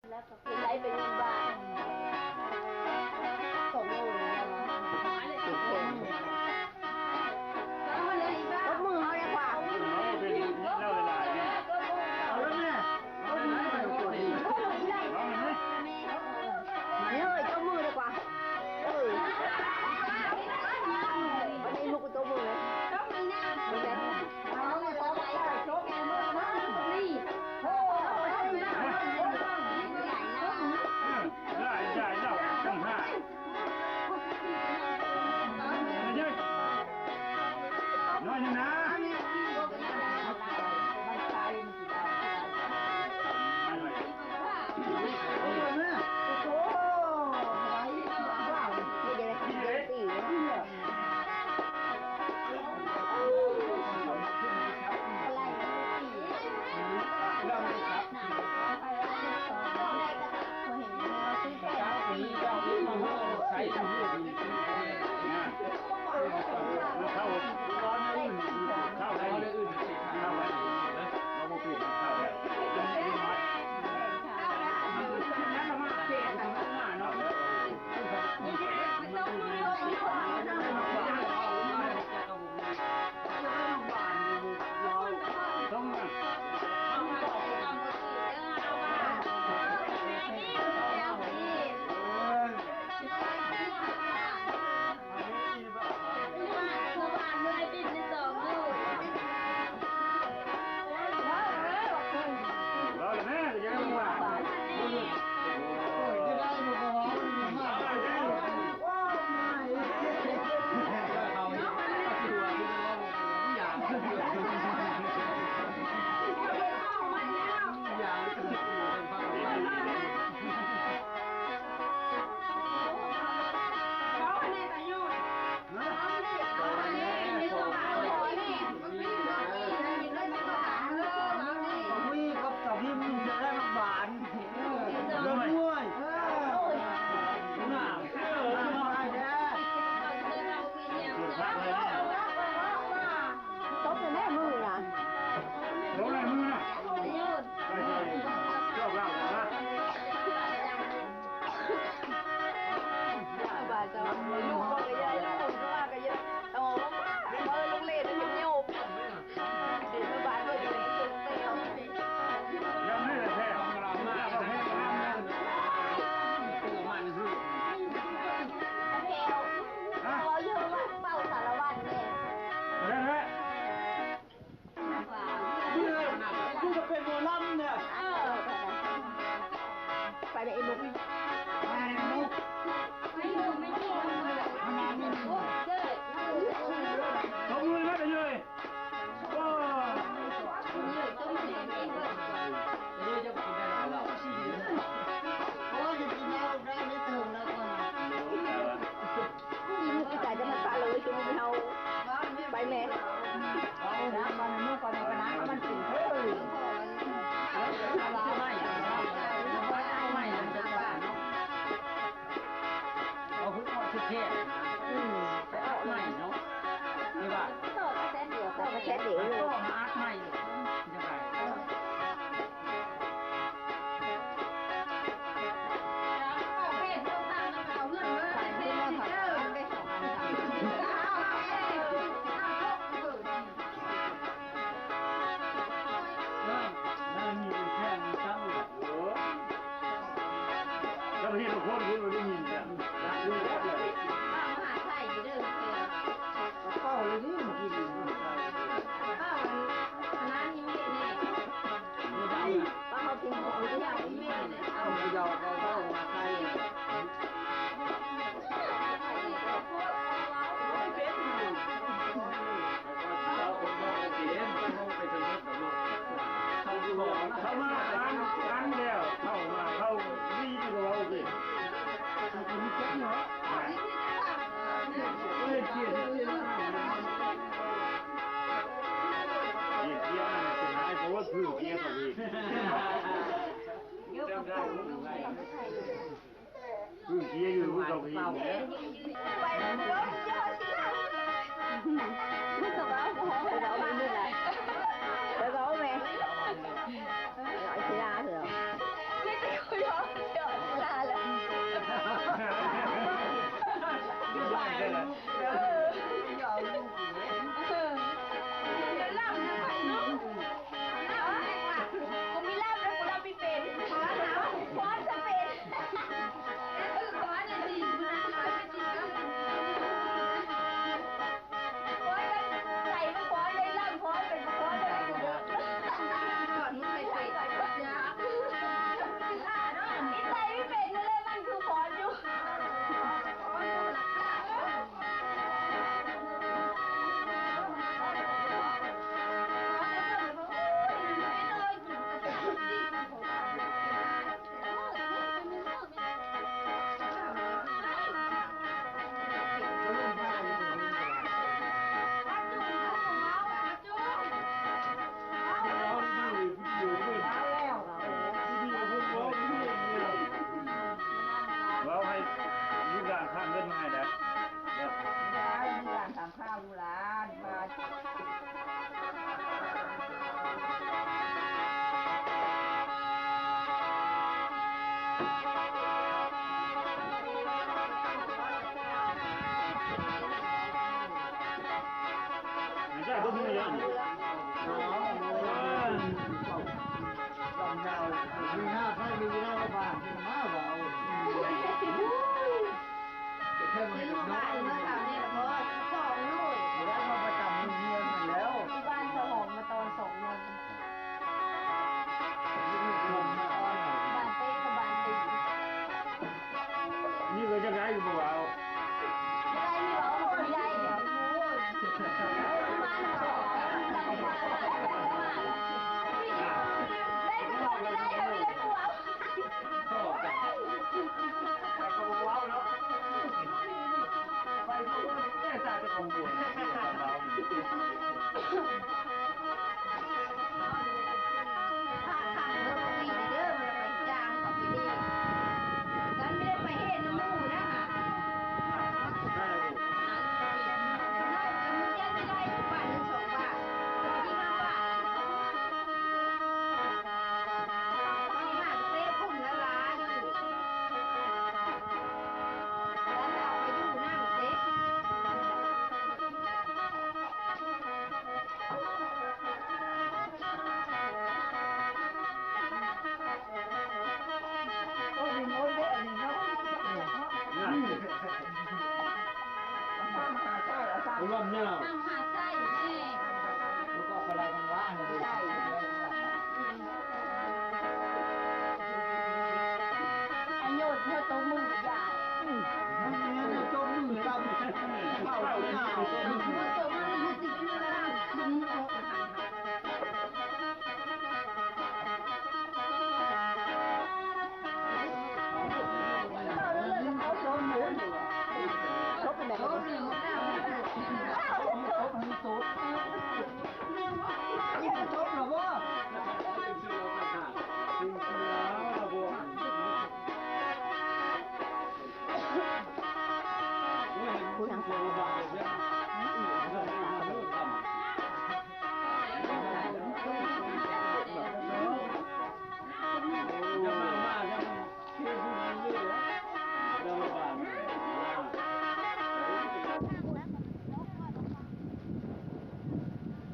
ໄປເປັນເງິນບາດ ສອງໂລນະ ຕບມືເຮົາແດ່ກວ່າ ເອົາແລ້ວແມ່ ເອີຍ ຕົບມືດີກວ່າ ເອີ ວັນນີ້ລູກຕົບມືເລີຍ ຕົບມືນະ ຕົບມື ຫຼາຍໃຫຍ່ເຈົ້າຕ້ອງຫາຍ ເຮີ້ຍ ນ້ອຍໜຶ່ງນະ ຕົບໃນແມ່ມືນະ ຕົບໃນມືນະ ເຈົ້າເລົ່ານະ ບາດເຈົ້າ ລູກກໍເຍີະ ລູກກໍເຍີະ ເອົາອອກມາ ເອີ ລູກເລນເປັນໂຍມ ເປັນບາດເພິ່ນເປັນເປັນ ຍັງໃຫ້ແທ້ ແລ້ວກໍແພ້ງາມ ແລ້ວ ຮະ ເວົ້າຢູ່ເວົ້າສາລະວັນແດ່ ນັ້ນແຫຼະ ຄື ຄືຈະເປັນໝໍລຳເນຍ ເອີ ໄປແມ່ອີ່ມຸກ ໄປແມ່ອີ່ມຸກ ໄປຢູ່ແມ່ອີ່ມຸກ ຕບມືໃຫ້ເລີຍ ໂອ້ ໂອ້ຍ ກິນເຫຼົ້າໄດ້ ໄດ້ເຖິງແລ້ວກ່ອນ ອີ່ມຸກອີ່ຕາຈະມາປະເລີຍ ຄືມີເຮົາ ໄປແມ່ ເອົານະ ກ່ອນນະ ມື້ກ່ອນໃນຄະນະມັນກິນ ເອີ ເອົາລະ ເອົາໄມ້ ເອົາໄມ້ ເອົາຄືເອົາຄືແທ້ ອືມ ໄປເອົາໃໝ່ເນາະ ຫຼືວ່າ ຕໍ່ກະແສດຽວ ຕໍ່ກະແສດຽວ ຕໍ່ມາອັດໃໝ່ ຈັ່ງໃດ ເອີ ມັນມີແຄ່ນີ້ຊ້ຳ ເອີ ລະເຫັນຄົນທີ່ບໍ່ໄດ້ຍິນກັນ ເວົ້າມະຫາໄທຢູ່ເດີ ເວົ້າເລີຍນີ້ ເວົ້າອັນນັ້ນນີ້ແມ່ ເວົ້າເປັນຂອງເຈົ້າ ເຈົ້າເວົ້າມະຫາໄທ ເຂົ້າມາອັນ ອັນແລ້ວ ເຂົ້າມາ ເຂົ້ານີ້ກໍເວົ້າເປັນ ເຮັດກຽດ ເຮັດກຽດ ເຮັດກຽດ ເປັນຫາຍ ເພາະວ່າຖືກກຽດເຂົາອີກ. ຄືເກຍຢູ່ເຂົາເອງນີ້ແຫຼະ ໄປເວົ້າແມ່ ໄປເວົ້າແມ່ ໄອ້ທີ່ລາເຖາະ ມີແຕ່ຄຸຍເວົ້າ ໄດ້ເບິ່ງເຮືອນ ລຳຍາວ ມີຫ້າພັນ ມີແລ້ວ ບ້ານມາວ່າ ເອົາ ແຄ່ມາເຮັດດອກ ເມື່ອເຊົ້ານີ້ລະພໍ ສອງໜ່ວຍ ແລ້ວມາປະຈຳໂຮງຮຽນນັ້ນແລ້ວ ຢູ່ບ້ານສະຫອມມາຕອນສອງໜ່ວຍ ບ້ານເຕກັບບ້ານຕີ ນີ້ກໍຈະໄດ້ຢູ່ບໍ່ເອົາ ບໍ່ໄດ້ນີ້ເວົ້າບໍ່ໄດ້ດຽວ ໂອ້ຍ ປະມານສອງ ໄດ້ກໍບໍ່ໄດ້ ໄດ້ກໍບໍ່ເວົ້າ ເຮົາເລີຍບໍ່ເວົ້າເນາະ ໄປເບິ່ງແຕ່ຕາເຈົ້າຂອງບົວ ເຮົາ ພາກັນເບິ່ງດີເດີ ບໍ່ໄດ້ໄປຈ້າງເຂົາໄປດີ ກັນໄດ້ໄປເຮັດນຳໝູ່ນະຫາ ໄດ້ ໄດ້ ມັນຈະໄດ້ຢູ່ບາດໜຶ່ງສອງບາດ ທີ່ຫ້າບາດ ໄປຫາເຕະພຸ້ນລະລາຍຢູ່ ແລ້ວເອົາໄປຢູ່ນັ້ນເດ້. ລຳຍາວ.